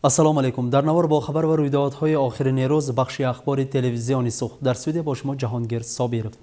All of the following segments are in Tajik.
Ассалому алайкум. Дар навор бо хабар ва рӯйдодҳои охирини рӯз бахши ахбори телевизиони Суғд. Дар студия бо шумо Ҷаҳонгир Собиров.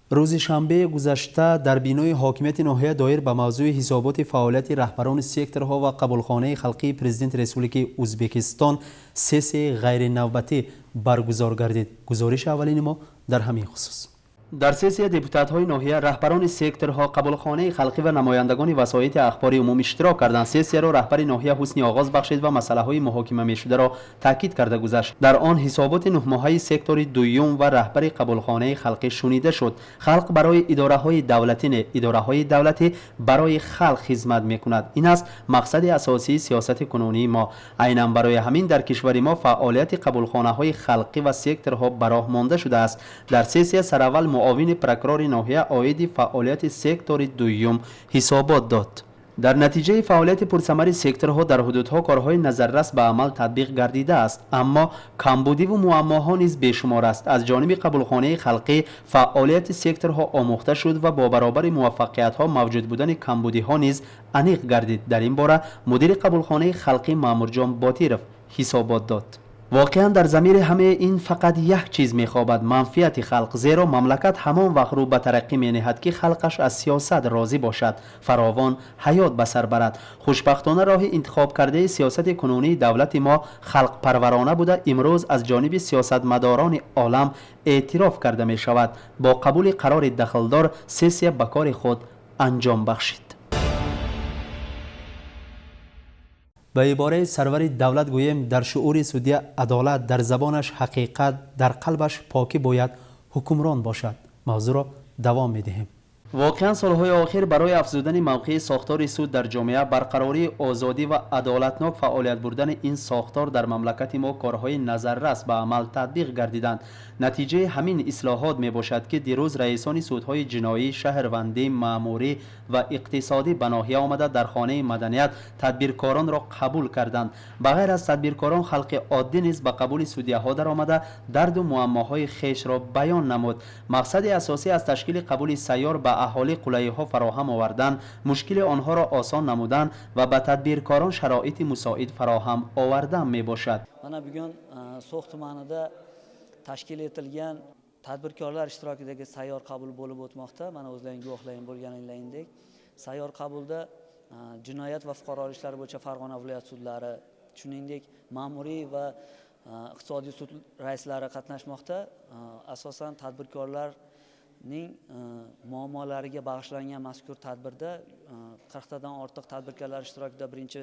Рӯзи шанбеи гузашта дар бинои ҳокимияти ноҳия доир ба мавзӯи ҳисоботи фаъолияти раҳбарони секторҳо ва қабулхонаи халқии Президенти Республикаи Ӯзбекистон сессияи ғайринавбатӣ баргузор гардид. Гузориши аввалини мо дар ҳамин хусус. Дар сессия депутатҳои ноҳия, раҳбарони секторҳо, қабулхонаи халқӣ ва намояндагони васоити ахбори умум иштирок карданд. Сессияро раҳбари ноҳия ҳусни оғоз бахшид ва масъалаҳои муҳокима мешударо таъкид карда гузашт. Дар он ҳисоботи нӯҳмоҳаи сектори дуюм ва раҳбари қабулхонаи халқӣ шунида шуд. Халқ барои идораҳои давлатӣ не, идораҳои давлатӣ барои халқ хизмат мекунад. Ин аст мақсади асосии сиёсати кунунии мо. Айнан барои ҳамин дар кишвари мо фаъолияти қабулхонаҳои халқӣ ва секторҳо ба роҳ монда шудааст. Дар сессия сараввал муовини прокурори ноҳия оиди фаъолияти сектори дуюм ҳисобот дод. Дар натиҷаи фаъолияти пурсамари секторҳо дар ҳудудҳо корҳои назаррас ба амал татбиқ гардидааст, аммо камбудиву муаммоҳо низ бешумор аст. Аз ҷониби қабулхонаи халқӣ фаъолияти секторҳо омӯхта шуд ва бо баробари муваффақиятҳо мавҷуд будани камбудиҳо низ аниқ гардид. Дар ин бора мудири қабулхонаи халқӣ Маъмурҷон Ботиров ҳисобот дод. Воқеан, дар замири ҳамаи ин фақат як чиз мехобад: манфиати халқ. Зеро мамлакат ҳамон вақт рӯ ба тараққӣ менеҳад, ки халқаш аз сиёсат розӣ бошад, фаровон ҳаёт ба сар барад. Хушбахтона, роҳи интихобкардаи сиёсати кунунии давлати мо халқпарварона буда, имрӯз аз ҷониби сиёсатмадорони олам эътироф карда мешавад. Бо қабули қарори дахлдор сессия ба кори худ анҷом бахшид. Ба ибораи сарвари давлат гӯем, дар шуъури судья адолат, дар забонаш ҳақиқат, дар қалбаш покӣ бояд ҳукмрон бошад. Мавзӯъро давом медиҳем. Воқеан, солҳои охир барои афзудани мавқеи сохтори суд дар ҷомеа, барқарории озодӣ ва адолатнок фаъолият бурдани ин сохтор дар мамлакати мо корҳои назаррас ба амал татбиқ гардиданд. Натиҷаи ҳамин ислоҳот мебошад, ки дирӯз раисони судҳои ҷиноӣ, шаҳрвандӣ, маъмурӣ ва иқтисодӣ ба ноҳия омада, дар хонаи маданият тадбиркоронро қабул карданд. Ба ғайр аз тадбиркорон, халқи оддӣ низ ба қабули судяҳо даромада, дарду муаммоҳои хешро баён намуд. Мақсади асосӣ аз ташкили қабули сайёр ба аҳолӣ қулайиҳо фароҳам овардан, мушкили онҳоро осон намудан ва ба тадбиркорон шароити мусоид фароҳам овардан мебошад. Mana bugun So'x tumanida tashkil etilgan tadbirkorlar ishtirokidagi sayyor qabul bo'lib o'tmoqda. Mana o'zlaring guvohlaring bo'lganinglaringdek, sayyor qabulda jinoyat va fuqarolik ishlari bo'yicha Farg'ona viloyat sudlari, shuningdek, ma'muriy va iqtisodiy sud raislari qatnashmoqda. Asosan tadbirkorlarning muammolariga bag'ishlangan mazkur tadbirda 40tadan ortiq tadbirkorlar ishtirokida birinchi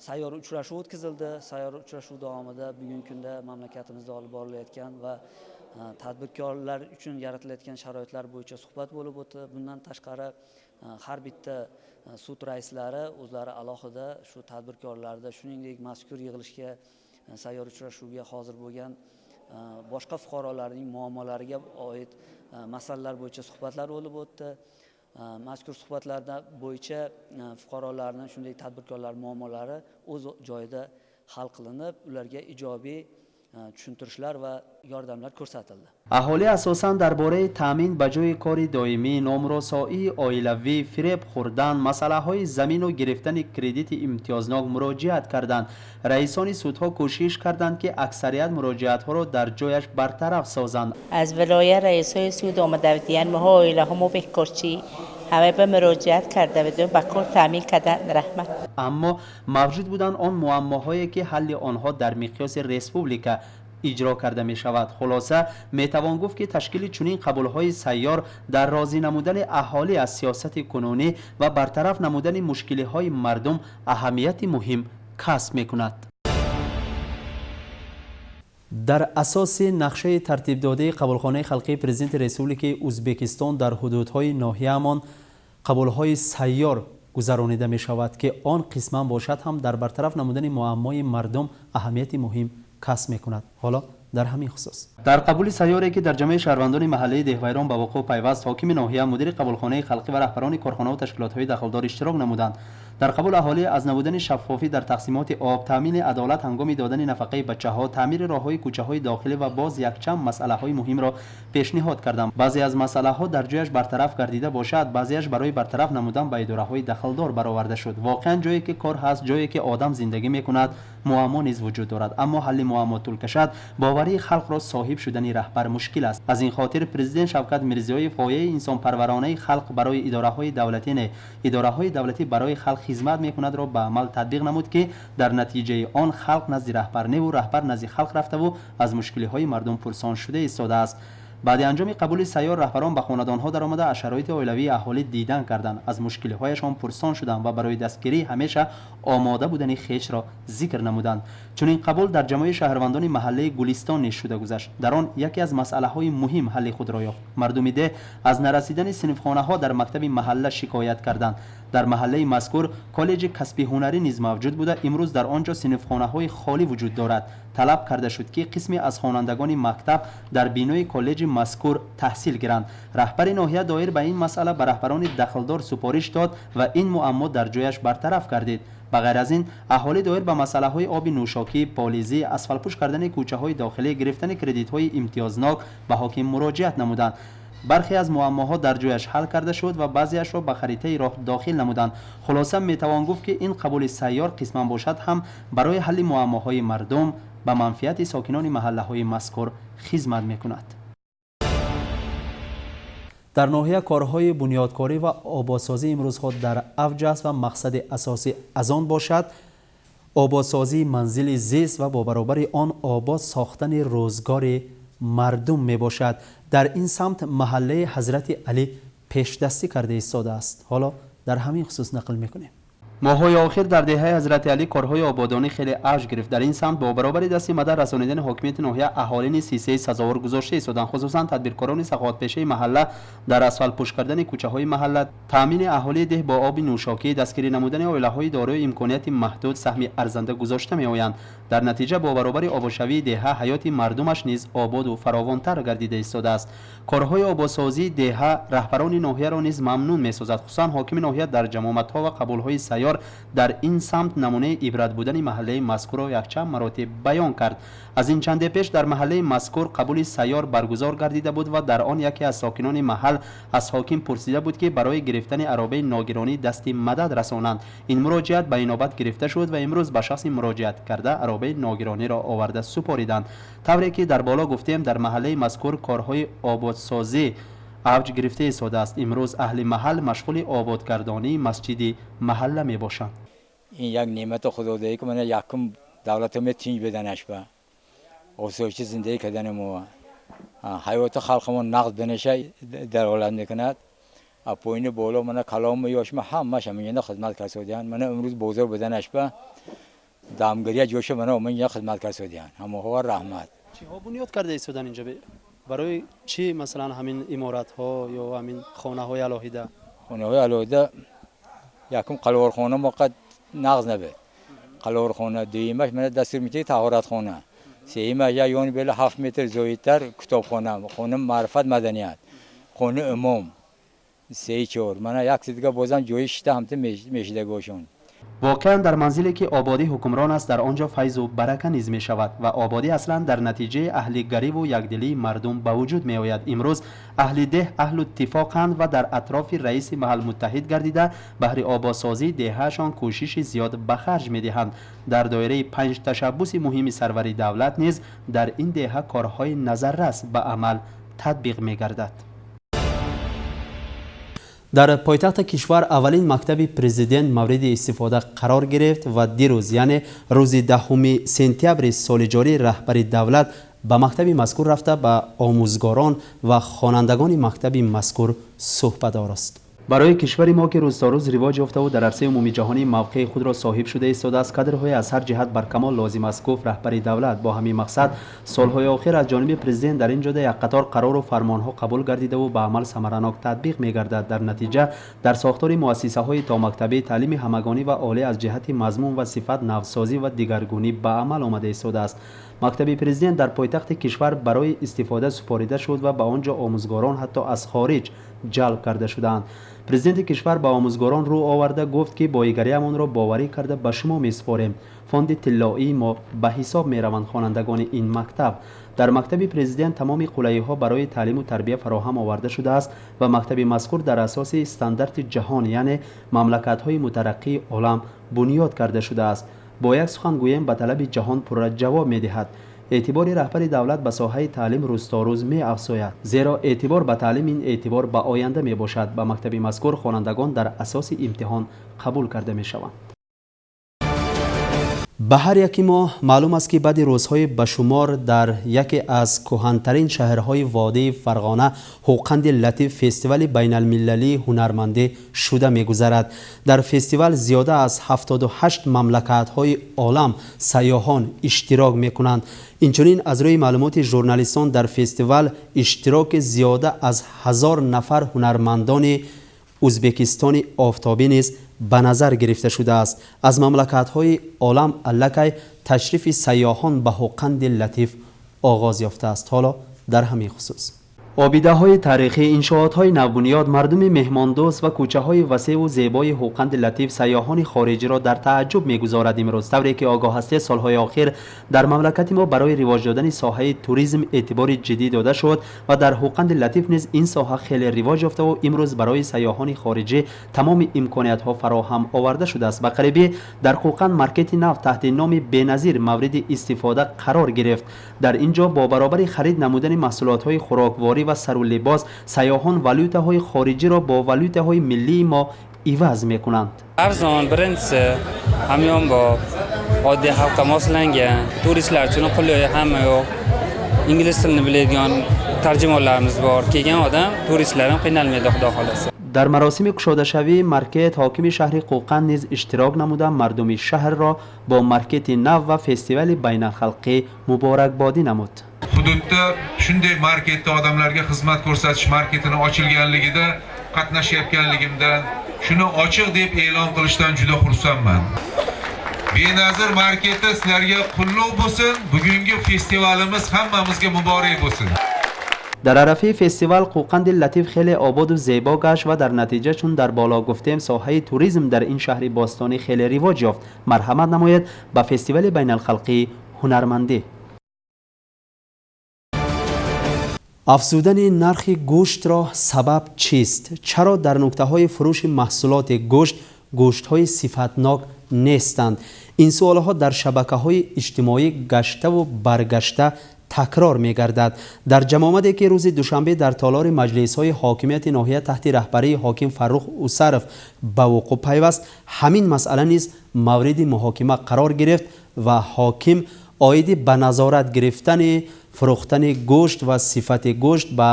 sayyor uchrashuv o'tkazildi. Sayyor uchrashuv davomida bugungi kunda mamlakatimizda olib borilayotgan va tadbirkorlar uchun yaratilayotgan sharoitlar bo'yicha suhbat bo'lib o'tdi. Bundan tashqari, har bitta sud raislari o'zlari alohida shu tadbirkorlarda, shuningdek, mazkur yig'ilishga, sayyor uchrashuvga hozir bo'lgan boshqa fuqarolarning muammolariga oid masalalar bo'yicha suhbatlar bo'lib o'tdi. Mazkur suhbatlarda bo'yicha fuqarolarni, shuningdek, tadbirkorlar muammolari o'z joyida hal qilinib, ularga ijobiy tushuntirishlar va yordamlar ko'rsatildi. Аҳолӣ асосан дар бораи таъмин ба ҷои кори доимӣ, номуросоии оилавӣ, фиреб хӯрдан, масъалаҳои замину гирифтани кредити имтиёзнок муроҷиат карданд. Раисони судҳо кӯшиш карданд, ки аксарият муроҷиатҳоро дар ҷояш бартараф созанд. Аз вилоя раисҳои суд омада будиянд. Моҳо оилаҳо мо бекорчӣ, ҳама ба муроҷиат карда будем, ба кор таъмин кардан, раҳмат. Аммо мавҷуд буданд он муаммоҳое, ки ҳалли онҳо дар миқёси республика иҷро карда мешавад. Хулоса, метавон гуфт, ки ташкили чунин қабулҳои сайёр дар розӣ намудани аҳолӣ аз сиёсати кунунӣ ва бартараф намудани мушкилиҳои мардум аҳамияти муҳим касб мекунад. Дар асоси нақшаи тартибдодаи қабулхонаи халқии Президенти Республикаи Ӯзбекистон дар ҳудудҳои ноҳияамон қабулҳои сайёр гузаронида мешавад, ки он қисман бошад ҳам дар бартараф намудани муаммои мардум аҳамияти муҳим касб мекунад. Ҳоло дар ҳамин хусус дар қабули сайёре, ки дар ҷамъияи шаҳрвандони маҳаллаи Деҳвайрон ба вуқӯъ пайваст, ҳокими ноҳия, мудири қабулхонаи халқӣ ва раҳбарони корхонаву ташкилотҳои дахлдор иштирок намуданд. Дар қабул аҳолӣ аз набудани шаффофӣ дар тақсимоти об, таъмини адолат ҳангоми додани нафақаи бачаҳо, таъмири роҳҳои кӯчаҳои дохилӣ ва боз якчанд масъалаҳои муҳимро пешниҳод карданд. Баъзе аз масъалаҳо дар ҷояш бартараф гардида бошад, баъзеаш барои бартараф намудан ба идораҳои дахлдор бароварда шуд. Воқеан ҷое ки кор ҳаст, ҷое ки одам зиндагӣ мекунад, муаммо низ вуҷуд дорад. Аммо ҳалли муаммо тӯл кашад, боварии халқро соҳиб шудани раҳбар мушкил аст. Аз ин хотир президент Шавкат Мирзиёев ғояи инсонпарваронаи халқ барои идораҳои давлатӣ не, идораҳои давлатӣ барои халқ хизмат мекунадро ба амал татбиқ намуд, ки дар натиҷаи он халқ назди раҳбар неву раҳбар назди халқ рафтаву аз мушкилиҳои мардум пурсон шуда истодааст. Баъди анҷоми қабули сайёр раҳбарон ба хонадонҳо даромада аз шароити оилавии аҳолӣ дидан карданд, аз мушкилиҳояшон пурсон шуданд ва барои дастгирӣ ҳамеша омода будани хешро зикр намуданд. Чунин қабул дар ҷамъои шаҳрвандони маҳаллаи Гулистон низ шуда гузашт. Дар он яке аз масъалаҳои муҳим ҳалли худро ёфт. Мардуми деҳ аз нарасидани синфхонаҳо дар мактаби маҳалла шикоят карданд. Дар маҳаллаи мазкур коллеҷи касби ҳунарӣ низ мавҷуд буда, имрӯз дар он ҷо синфхонаҳои холӣ вуҷуд дорад. Талаб карда шуд, ки қисме аз хонандагони мактаб дар бинои коллеҷи мазкур таҳсил гиранд. Раҳбари ноҳия доир ба ин масъала ба раҳбарони дахлдор супориш дод ва ин муаммо дар ҷояш бартараф гардид. Ба ғайр аз ин аҳолӣ доир ба масъалаҳои оби нӯшокӣ, полизӣ, асфалтпӯш кардани кӯчаҳои дохилӣ, гирифтани кредитҳои имтиёзнок ба ҳоким муроҷиат намуданд. Бархе аз муаммоҳо дар ҷояш ҳал карда шуд ва баъзеашро ба харитаи роҳ дохил намуданд. Хулоса метавон гуфт, ки ин қабули сайёр қисман бошад ҳам барои ҳалли муаммоҳои мардум ба манфиати сокинони маҳаллаҳои мазкур хизмат мекунад. Дар ноҳия корҳои бунёдкорӣ ва ободсозӣ имрӯзҳо дар авҷ аст ва мақсади асосӣ аз он бошад ободсозии манзили зист ва бо баробари он обод сохтани рӯзгори мардум мебошад. Дар ин самт маҳаллаи Ҳазрати Алӣ пешдастӣ карда истодааст. Ҳоло дар ҳамин хусус нақл мекунем. Моҳҳои охир дар деҳаи Ҳазрати Алӣ корҳои ободонӣ хеле авҷ гирифт. Дар ин самт бо баробари дасти мадад расонидани ҳокимияти ноҳия аҳолӣ низ ҳиссаи сазовор гузошта истоданд. Хусусан тадбиркорони саховатпешаи маҳалла дар асфалтпӯш кардани кӯчаҳои маҳалла, таъмини аҳолии деҳ бо оби нӯшокӣ, дастгирӣ намудани оилаҳои дорои имконияти маҳдуд саҳми арзанда гузошта меоянд. Дар натиҷа бо баробари ободшавии деҳа ҳаёти мардумаш низ ободу фаровонтар гардида истодааст. Корҳои ободсозии деҳа раҳбарони ноҳияро низ мамнун месозад. Хусусан ҳокими ноҳия дар ҷамоматҳо ва қабулҳои сайёр дар ин самт намунаи ибрат будани маҳаллаи мазкурро якчанд маротиб баён кард. Аз ин чанде пеш дар маҳаллаи мазкур қабули сайёр баргузор гардида буд ва дар он яке аз сокинони маҳал аз ҳоким пурсида буд, ки барои гирифтани аробаи ногиронӣ дасти мадад расонанд. Ин муроҷиат ба инобат гирифта шуд ва имрӯз ба шахси муроҷиат карда аробаи ногирониро оварда супориданд. Тавре ки дар боло гуфтем, дар маҳаллаи мазкур корҳои ободсозӣ авҷ гирифта истодааст. Имрӯз аҳли маҳал машғули ободгардонии масҷиди маҳалла мебошанд. Ин як неъмати худодаӣ, ки мана якум давлатаме тинҷ беданаш ба осоиши зиндагӣ кардани мо, ҳаёти халқамон нақд бинеша далолат мекунад. Поини боло мана калому ёшма ҳамаш ҳаминҷа хизмат карсодиянд. Мана имрӯз бозор буданаш ба дамгирия ҷоша мана оминҷа хизмат карсодиянд. Ҳамоҳо раҳмат. Чиҳо бунёд карда истодан инҷа? Барои чӣ масалан ҳамин иморатҳо ё ҳамин хонаҳои алоҳида? Хонаҳои алоҳида якум қалворхона моқад нағз набед. Қалворхона, дуюмаш мана дастур метаги таҳоратхона, сеюмаш як ёни бела 7 метр зоидтар китобхона, хона маърифат маданият, хона имом, се чор мана як дига бозам ҷои шита ҳамта мешидагошон. Воқеан дар манзиле ки ободӣ ҳукмрон аст, дар он ҷо файзу барака низ мешавад ва ободӣ аслан дар натиҷаи аҳлигариву якдилии мардум ба вуҷуд меояд. Имрӯз аҳли деҳ аҳлу иттифоқанд ва дар атрофи раиси маҳал муттаҳид гардида баҳри ободсозии деҳаашон кӯшиши зиёд ба харҷ медиҳанд. Дар доираи 5 ташаббуси муҳими сарвари давлат низ дар ин деҳа корҳои назаррас ба амал татбиқ мегардад. Дар пойтахти кишвар аввалин мактаби президент мавриди истифода қарор гирифт ва дирӯз, яъне рӯзи 10 сентябри соли ҷорӣ, раҳбари давлат ба мактаби мазкур рафта ба омӯзгорон ва хонандагони мактаби мазкур суҳбат орост. Барои кишвари мо, ки рӯз то рӯз ривоҷ ёфтаву дар арсаи умумиҷаҳонӣ мавқеи худро соҳиб шуда истодааст, кадрҳои аз ҳар ҷиҳат баркамол лозим аст, гуфт раҳбари давлат. Бо ҳамин мақсад солҳои охир аз ҷониби президент дар ин ҷода як қатор қарору фармонҳо қабул гардидаву ба амал самаранок татбиқ мегардад. Дар натиҷа дар сохтори муассисаҳои томактабӣ таълими ҳамагонӣ ва олӣ аз ҷиҳати мазмун ва сифат навсозӣ ва дигаргунӣ ба амал омада истодааст. Мактаби президент дар пойтахти кишвар барои истифода супорида шуд ва ба он ҷо омӯзгорон ҳатто аз хориҷ ҷалб карда шудаанд. Президенти кишвар ба омӯзгорон рӯ оварда гуфт, ки боигариамонро боварӣ карда ба шумо месупорем. Фонди тиллоии мо ба ҳисоб мераванд хонандагони ин мактаб. Дар мактаби президент тамоми қулайиҳо барои таълиму тарбия фароҳам оварда шудааст ва мактаби мазкур дар асоси стандарти ҷаҳон, яъне мамлакатҳои мутараққии олам бунёд карда шудааст. Бо як сухан гӯем, ба талаби ҷаҳон пурра ҷавоб медиҳад. Эътибори раҳбари давлат ба соҳаи таълим рӯз то рӯз меафзояд, зеро эътибор ба таълим ин эътибор ба оянда мебошад. Ба мактаби мазкур хонандагон дар асоси имтиҳон қабул карда мешаванд. Ба ҳар яки мо маълум аст, ки баъди рӯзҳои ба шумор дар яке аз кӯҳантарин шаҳрҳои водии Фарғона, Ҳуқанди Латиф, фестивали байналмилалии ҳунармандӣ шуда мегузарад. Дар фестивал зиёда аз 78 мамлакатҳои олам сайёҳон иштирок мекунанд. Инчунин аз рӯи маълумоти журналистон дар фестивал иштироки зиёда аз 1000 нафар ҳунармандони Узбекистони офтобӣ низ ба назар гирифта шудааст. Аз мамлакатҳои олам аллакай ташрифи сайёҳон ба Ҳуқанди Латиф оғоз ёфтааст. Ҳоло дар ҳамин хусус обидаҳои таърихӣ, иншоотҳои навбунёд, мардуми меҳмондӯст ва кӯчаҳои васеъу зебои Ҳуқанди Латиф сайёҳони хориҷиро дар тааҷҷуб мегузорад. Имрӯз тавре ки огоҳ ҳастед, солҳои охир дар мамлакати мо барои ривоҷ додани соҳаи туризм эътибори ҷиддӣ дода шуд ва дар Ҳуқанди Латиф низ ин соҳа хеле ривоҷ ёфтаву имрӯз барои сайёҳони хориҷӣ тамоми имкониятҳо фароҳам оварда шудааст. Ба қарибӣ дар Қӯқанд маркети нав таҳти номи Беназир мавриди истифода қарор гирифт. Дар ин ҷо бо баробари харид намудани маҳсулотҳои хӯрокворӣ ва сару либос сайёҳон валютаҳои хориҷиро бо валютаҳои миллии мо иваз мекунанд. Arzon, birinchisi, hamyonbop, oddiy xalqqa moslangan, turistlar uchun qulay, hamma yo'q. Ingliz tilini biladigan tarjimonlarimiz bor. Kelgan odam, turistlar ham qiynalmaydi, xudo xolasa. Дар маросими кушодашавии маркет ҳокими шаҳри Қӯқанд низ иштирок намуда, мардуми шаҳрро бо маркети нав ва фестивали байналхалқӣ муборакбодӣ намуд. Hududda shunday marketda odamlarga xizmat ko'rsatish marketini ochilganligida qatnashayotganligimdan, shuni ochiq deb e'lon qilishdan juda xursandman. Benazir marketi sizlarga qulluq bo'lsin. Bugungi festivalimiz hammamizga muborak bo'lsin. Дар арафаи фестивал Қӯқанди Латиф хеле ободу зебо гашт ва дар натиҷа, чун дар боло гуфтем, соҳаи туризм дар ин шаҳри бостонӣ хеле ривоҷ ёфт. Марҳамат намоед ба фестивали байналхалқии ҳунармандӣ. Афзудани нархи гӯштро сабаб чист? Чаро дар нуқтаҳои фурӯши маҳсулоти гӯшт гӯштҳои сифатнок нестанд? Ин суолҳо дар шабакаҳои иҷтимоӣ гаштаву баргашта такрор мегардад. Дар ҷамъомаде ки рӯзи душанбе дар толори маҷлисҳои ҳокимияти ноҳия таҳти раҳбарии ҳоким Фаррух Усаров ба вуқӯъ пайваст, ҳамин масъала низ мавриди муҳокима қарор гирифт ва ҳоким оиди ба назорат гирифтани фурӯхтани гӯшт ва сифати гӯшт ба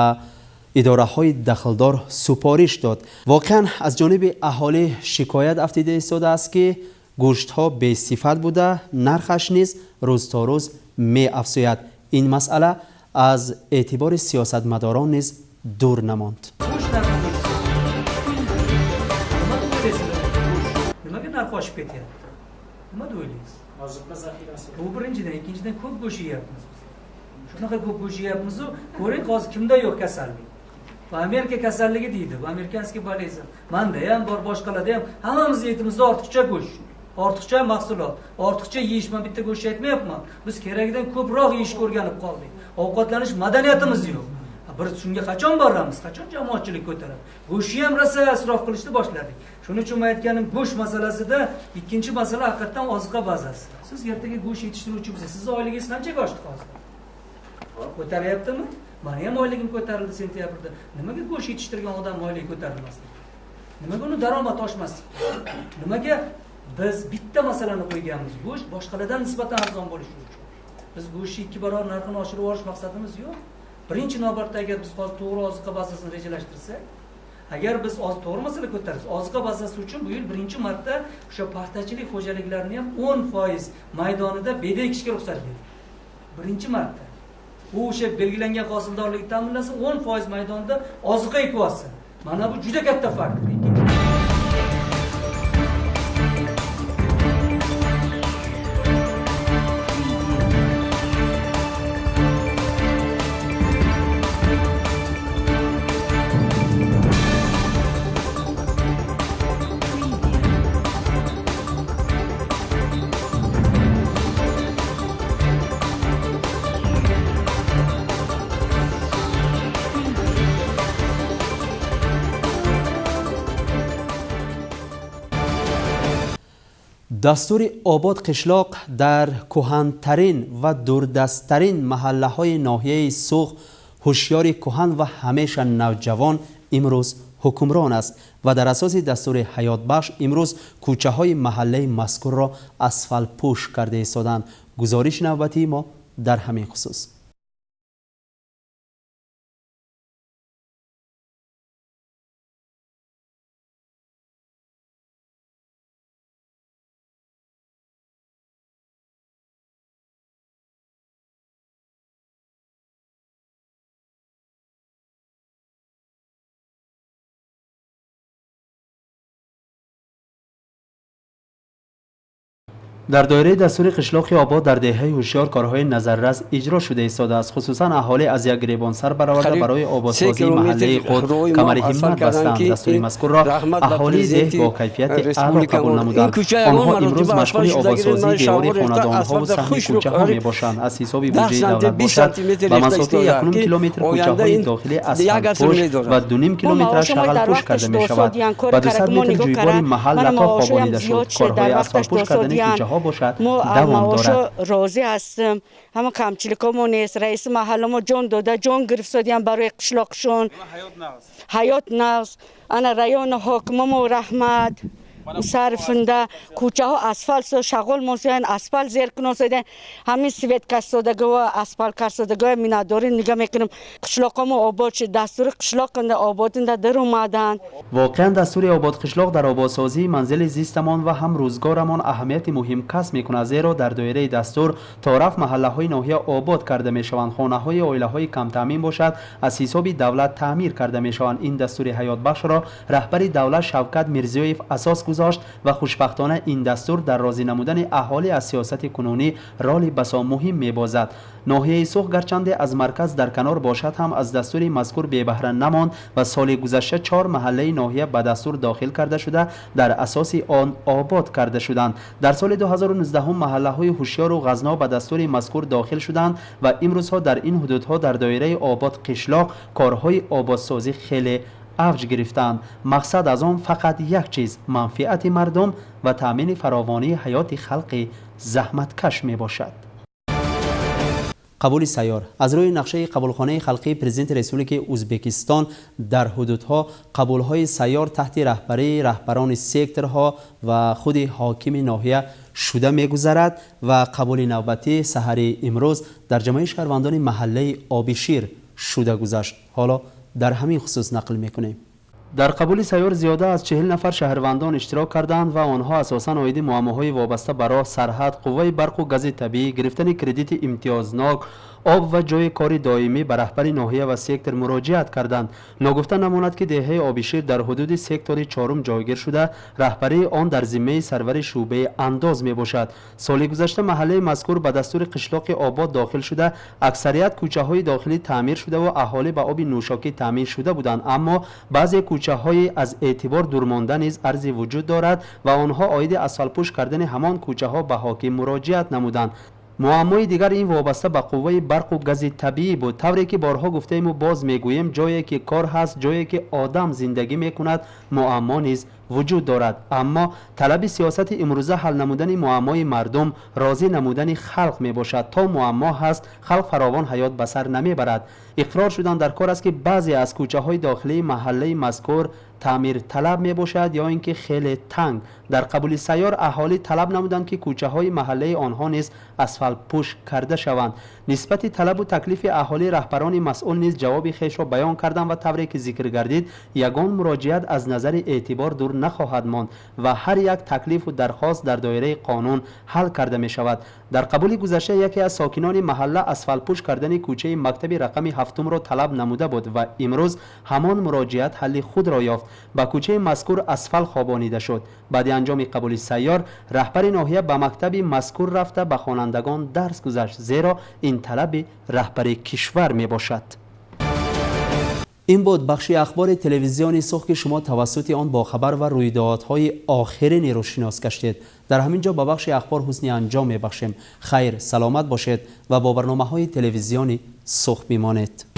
идораҳои дахлдор супориш дод. Воқеан аз ҷониби аҳолӣ шикоят афтида истодааст, ки гӯштҳо бесифат буда, нархаш низ рӯз то рӯз меафзояд. Ин масъала аз эътибори сиёсатмадорон низ дур намонд. Nimaga narx oshib ketyapti? Nima deb o'ylaysiz? Oziqa zaxirasi. Bu birinchidan, ikkinchidan ko'p go'sht yeyapmiz biz. Shunaqa ko'p go'sht yeyapmiz-u, ko'ring hozir kimda yo'q kasallik. Bu Amerika kasalligi deydi, bu американский болезнь. Manda ham bor, boshqalarda ham hammamiz etimizda ortiqcha go'sht, ortiqcha mahsulot, ortiqcha yeyish. Men bitta go'sht aytmayapman. Biz keragidan ko'proq yeyishga o'rganib qoldik. Ovqatlanish madaniyatimiz yo'q. Bir shunga qachon boramiz? Qachon jamoatchilik ko'taradi? Go'shtni ham rosa isrof qilishni boshladik. Shuning uchun men aytganim, go'sht masalasida ikkinchi masala haqiqatan oziqa bazasi. Siz ertaga go'sht yetishtiruvchi bo'lsangiz, sizni oyligingiz qanchaga oshdi hozir? Ko'taryaptimi? Meni ham oyligim ko'tarildi sentyabrda. Nimaga go'sht yetishtirgan odam oyligi ko'tarilmasdi? Nimaga uni daromadi oshmasdi? Nimaga biz bitta masalani qo'yganmiz? Go'sht boshqalardan nisbatan arzon bo'lishi uchun. Biz go'shtni 2 barobar narxini oshirib yuborish maqsadimiz yo'q. Birinchi navbatda agar biz hozir to'g'ri oziqa bazasini rejalashtirsak, agar biz hozir to'g'ri masala ko'tarsak, oziqa bazasi uchun bu yil birinchi marta o'sha paxtachilik xo'jaliklarini ham 10% maydonida beda ekishga ruxsat berdik. Birinchi marta. U o'sha belgilangan hosildorlikni ta'minlasa, 10% maydonda oziqa ekib olsin. Mana bu juda katta faktor. Дастури обод қишлоқ дар кӯҳантарин ва дурдасттарин маҳаллаҳои ноҳияи Суғд ҳушёри кӯҳан ва ҳамеша навҷавон имрӯз ҳукмрон аст ва дар асоси дастури ҳаётбахш имрӯз кӯчаҳои маҳаллаи мазкурро асфалтпӯш карда истоданд. Гузориши навбатии мо дар ҳамин хусус. Дар доираи дастури қишлоқи обод дар деҳаи ҳушёр корҳои назаррас иҷро шуда истодааст. Хусусан аҳолӣ аз як гиребон сар бароварда барои ободсозии маҳаллаи худ камари ҳиммат бастанд. Дастури мазкурро аҳолии деҳ бо кайфияти аъло қабул намуданд. Онҳо имрӯз машғули ободсозии девори хонадонҳову саҳни кӯчаҳо мебошанд. Аз ҳисоби буҷаи давлат бошад, ба масофаи 1,5 километр кӯчаҳои дохилӣ асфалтпӯш ва 2,5 километраш шағалпӯш карда мешавад. Ба 200 метр ҷӯйбори маҳал лато хобонида шуд. Корҳои асфалтпӯш кардани кӯчаҳо бошад давом дорад. Розӣ ҳастам. Ҳама камчиликомо нест. Раиси маҳалла мо ҷон дода, ҷон гирифтодиям барои қишлоқшон. Ҳаёт нағз. Ана райони ҳокимамо раҳмат. Сарфинда кӯчаҳо асфалт шағол мосиян, асфалт зер куносидан, ҳамин свет касодагиво, асфалт касодагиво миннатдорӣ нига мекунем. Қишлоқомо обод шуд, дастури қишлоқинда ободинда дар омаданд. Воқеан дастури обод қишлоқ дар ободсозии манзили зистамон ва ҳам рӯзгорамон аҳамияти муҳим касб мекунад, зеро дар доираи дастур то рафт маҳаллаҳои ноҳия обод карда мешаванд. Хонаҳои оилаҳои камтаъмин бошад аз ҳисоби давлат таъмир карда мешаванд. Ин дастури ҳаётбахшро раҳбари давлат Шавкат Мирзиёев асос гузошт ва хушбахтона ин дастур дар розӣ намудани аҳолӣ аз сиёсати кунунӣ роли басо муҳим мебозад. Ноҳияи Суғд гарчанде аз марказ дар канор бошад ҳам аз дастури мазкур бебаҳра намонд ва соли гузашта 4 маҳаллаи ноҳия ба дастур дохил карда шуда дар асоси он обод карда шуданд. Дар соли 2019 маҳаллаҳои ҳушёру Ғазно ба дастури мазкур дохил шуданд ва имрӯзҳо дар ин ҳудудҳо дар доираи обод қишлоқ корҳои ободсозӣ хеле авҷ гирифтанд. Мақсад аз он фақат як чиз манфиати мардум ва таъмини фаровонии ҳаёти халқи заҳматкаш мебошад. Қабули сайёр аз рӯи нақшаи қабулхонаи халқии президенти Республикаи Ӯзбекистон дар ҳудудҳо қабулҳои сайёр таҳти раҳбарии раҳбарони секторҳо ва худи ҳокими ноҳия шуда мегузарад ва қабули навбатӣ саҳари имрӯз дар ҷамъияти шаҳрвандони маҳаллаи Обишир шуда гузашт. Ҳоло дар ҳамин хусус нақл мекунем. Дар қабули сайёр зиёда аз 40 нафар шаҳрвандон иштирок карданд ва онҳо асосан оиди муаммоҳои вобаста ба роҳ, сарҳад, қувваи барқу гази табиӣ, гирифтани кредити имтиёзнок, об ва ҷойи кори доимӣ ба раҳбари ноҳия ва сектор муроҷиат карданд. Ногуфта намонад ки деҳаи Обишир дар ҳудуди сектори 4 ҷойгир шуда, раҳбарии он дар зиммаи сарвари шӯъбаи андоз мебошад. Соли гузашта маҳаллаи мазкур ба дастури қишлоқи обод дохил шуда, аксарият кӯчаҳои дохилӣ таъмир шудаву аҳолӣ ба оби нӯшокӣ таъмин шуда буданд, аммо баъзе кӯчаҳои аз эътибор дурмонда низ арзи вуҷуд дорад ва онҳо оиди асфалтпӯш кардани ҳамон кӯчаҳо ба ҳоким муроҷиат намуданд. Муаммои дигар ин вобаста ба қувваи барқу гази табиӣ буд. Тавре ки борҳо гуфтаему боз мегӯем, ҷое ки кор ҳаст, ҷое ки одам зиндагӣ мекунад, муаммо низ вуҷуд дорад. Аммо талаби сиёсати имрӯза ҳал намудани муаммои мардум, розӣ намудани халқ мебошад. То муаммо ҳаст, халқ фаровон ҳаёт ба сар намебарад. Иқрор шудан дар кор аст ки баъзе аз кӯчаҳои дохилии маҳаллаи мазкур таъмирталаб мебошад ё ин ки хеле танг. Дар қабули сайёр аҳолӣ талаб намуданд ки кӯчаҳои маҳаллаи онҳо низ асфалтпӯш карда шаванд. Нисбати талабу таклифи аҳолӣ раҳбарони масъул низ ҷавоби хешро баён карданд ва тавре ки зикр гардид, ягон муроҷиат аз назари эътибор дур нахоҳад монд ва ҳар як таклифу дархост дар доираи қонун ҳал карда мешавад. Дар қабули гузашта яке аз сокинони маҳалла асфалтпӯш кардани кӯчаи мактаби рақами 7-ро талаб намуда буд ва имрӯз ҳамон муроҷиат ҳалли худро ёфт. Ба кӯчаи мазкур асфалт хобонида шуд. Баъди анҷоми қабули сайёр раҳбари ноҳия ба мактаби мазкур рафта ба хонандагон дарс гузашт, зеро ин талаби раҳбари кишвар мебошад. Ин буд бахши ахбори телевизиони Суғд ки шумо тавассути он бо хабар ва рӯйдодҳои охиринеро шинос гаштед. Дар ҳамин ҷо ба бахши ахбор ҳусни анҷом мебахшем. Хайр, саломат бошед ва бо барномаҳои телевизиони Суғд бимонед.